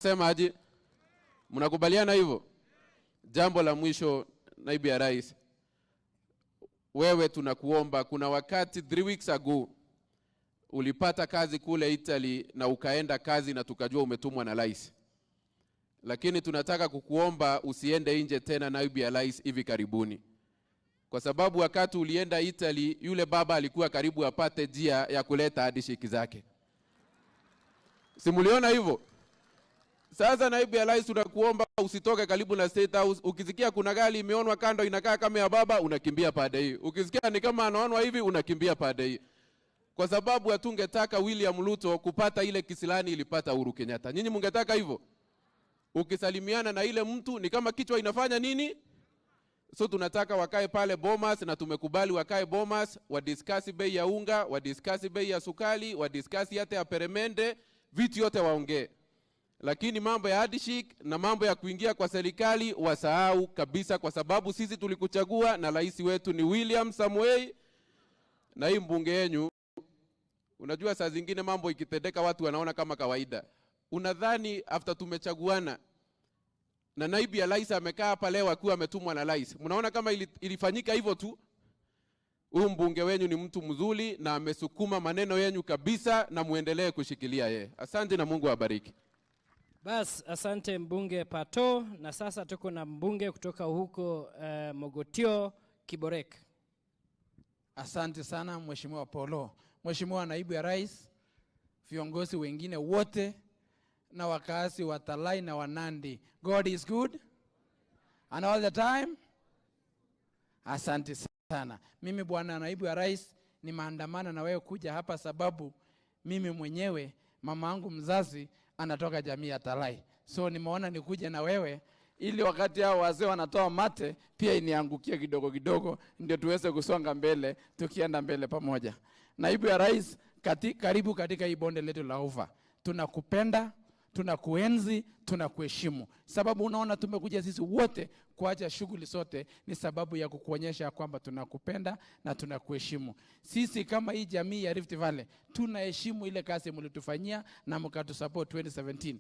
Mnasema aje? Mnakubaliana hivyo? Jambo la mwisho, naibu ya rais, wewe tunakuomba, kuna wakati 3 weeks ago ulipata kazi kule Italy na ukaenda kazi na tukajua umetumwa na rais, lakini tunataka kukuomba usiende nje tena, naibu ya rais, hivi karibuni, kwa sababu wakati ulienda Italy yule baba alikuwa karibu apate njia ya kuleta handshake zake. Si muliona hivyo? Sasa naibu ya rais, tunakuomba usitoke karibu na State House. Ukisikia kuna gari imeonwa kando inakaa kama ya baba, unakimbia pande hii. Ukisikia ni kama anaonwa hivi, unakimbia pande hii, kwa sababu hatungetaka William Ruto kupata ile kisirani ilipata Uhuru Kenyatta. Nyinyi mungetaka hivyo? Ukisalimiana na ile mtu ni kama kichwa inafanya nini? So tunataka wakae pale Bomas, na tumekubali wakae Bomas, wadiscuss bei ya unga, wadiscuss bei ya sukari, wadiscuss hata ya peremende, vitu yote waongee, lakini mambo ya handshake na mambo ya kuingia kwa serikali wasahau kabisa, kwa sababu sisi tulikuchagua na rais wetu ni William Samoei. Na hii mbunge yenyu, unajua saa zingine mambo ikitendeka watu wanaona kama kawaida. Unadhani after tumechaguana na naibu ya rais amekaa hapa leo akiwa ametumwa na rais, mnaona kama ilifanyika hivyo tu? Huyu mbunge wenyu ni mtu mzuri na amesukuma maneno yenyu kabisa, na muendelee kushikilia yeye. Asante na Mungu awabariki. Bas, asante mbunge Pato. Na sasa tuko na mbunge kutoka huko Mogotio Kiborek. Asante sana Mheshimiwa Polo, Mheshimiwa Naibu ya Rais, viongozi wengine wote na wakazi wa Talai na Wanandi. God is good and all the time. Asante sana. Mimi bwana Naibu ya Rais nimeandamana na wewe kuja hapa sababu mimi mwenyewe mama yangu mzazi anatoka jamii ya Talai, so nimeona nikuje na wewe ili wakati hao wazee wanatoa mate pia iniangukie kidogo kidogo, ndio tuweze kusonga mbele tukienda mbele pamoja. Naibu ya Rais, karibu katika hii bonde letu la Ufa. Tunakupenda, tunakuenzi, tunakuheshimu. Sababu unaona tumekuja sisi wote kuacha shughuli zote ni sababu ya kukuonyesha kwamba tunakupenda na tunakuheshimu. Sisi kama hii jamii ya Rift Valley tunaheshimu ile kazi mlitufanyia na mkatusupport 2017.